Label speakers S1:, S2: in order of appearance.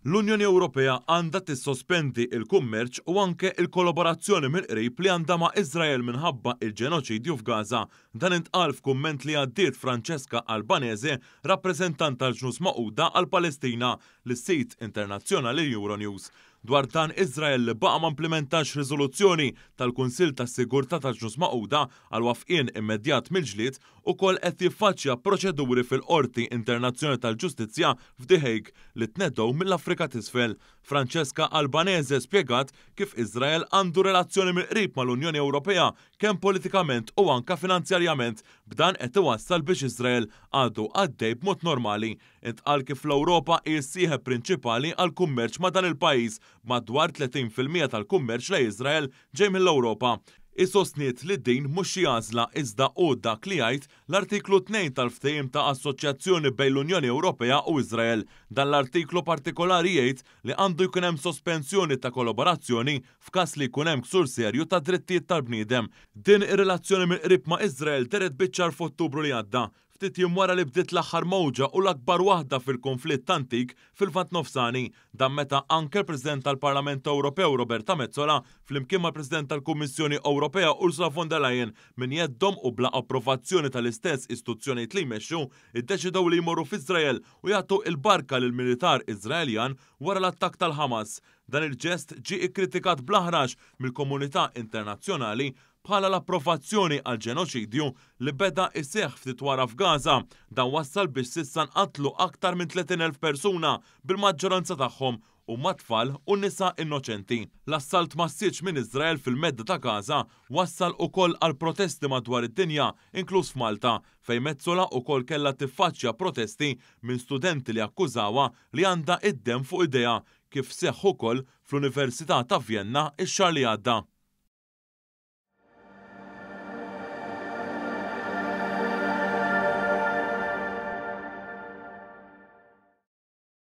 S1: L-Unjoni Ewropea għandha tissospendi l-kummerċ u anke l-kollaborazzjoni mill-qrib li għandha ma' Iżrael minħabba l-ġenoċidju f'Gaza. Dan intqal f'kumment li għaddiet Francesca Albanese, rappreżentant tal-Ġnus Magħquda għall-Palestina, lis-sit internazzjonali Euronews. Dwar dan, Iżrael li baqa' ma implimentax riżoluzzjoni tal-Kunsill tas-Sigurtà tal-Ġnus Magħquda għal wafqien immedjat mill-ġlied, ukoll qed jiffaċċja proċeduri fil-Qorti Internazzjonali tal-Ġustizzja f'The Hague li tnedew mill-Afrika t'Isfel. Francesca Albanese spjegat kif Iżrael għandu relazzjoni mill-qrib mal-Unjoni Ewropea kemm politikament u anke finanzjarjament, b'dan qed iwassal biex Iżrael għadu għaddej b'mod normali. Intqal kif l-Ewropa hi s-sieħeb prinċipali għall-kummerċ ma' dan il-pajjiż, b'madwar 30% tal-kummerċ lejn Iżrael ġej mill-Ewropa. Hi sostniet li din mhux xi għażla iżda hu dak li jgħid l-Artiklu 2 tal-Ftehim ta' Assoċjazzjoni bejn l-Unjoni Ewropea u Iżrael. Dan l-artiklu partikolari jgħid li għandu jkun hemm sospensjoni ta' kollaborazzjoni f'każ li jkun hemm ksur serju tad-drittijiet tal-bniedem. Din ir-relazzjoni mill-qrib ma' Iżrael dehret biċ-ċar f'Ottubru li għadda, ftit jiem wara li bdiet l-aħħar mewġa u l-akbar waħda fil-kunflitt antik fil-Lvant Nofsani. Dan meta anke l-President tal-Parlament Ewropew Roberta Metsola flimkien mal-President tal-Kummissjoni Ewropea Ursula von der Leyen minn jeddhom u bla approvazzjoni tal-istess istuzzjonijiet li jmexxu iddeċidew li jmorru f'Iżrael u jagħtu l-barka lill-militar Iżraeljan wara l-attakk tal-Ħamas. Dan il-ġest ġie ikkritikat bl-aħrax mill-komunità internazzjonali bħala l-approvazzjoni għall-ġenoċidju li beda jseħħ ftit wara f'Gaza. Dan wassal biex s'issa nqatlu aktar minn 30,000 persuna, bil-maġġoranza tagħhom huma tfal u nisa innoċenti. L-assalt massiċ minn Iżrael fil-Medda ta' Gaza wassal ukoll għal protesti madwar id-dinja, inkluż f'Malta, fejn Metsola ukoll kellha tiffaċċja protesti minn studenti li akkużawha li għandha id-demm fuq idejha, kif seħħ ukoll fl-Università ta' Vjenna x-xahar li għadda.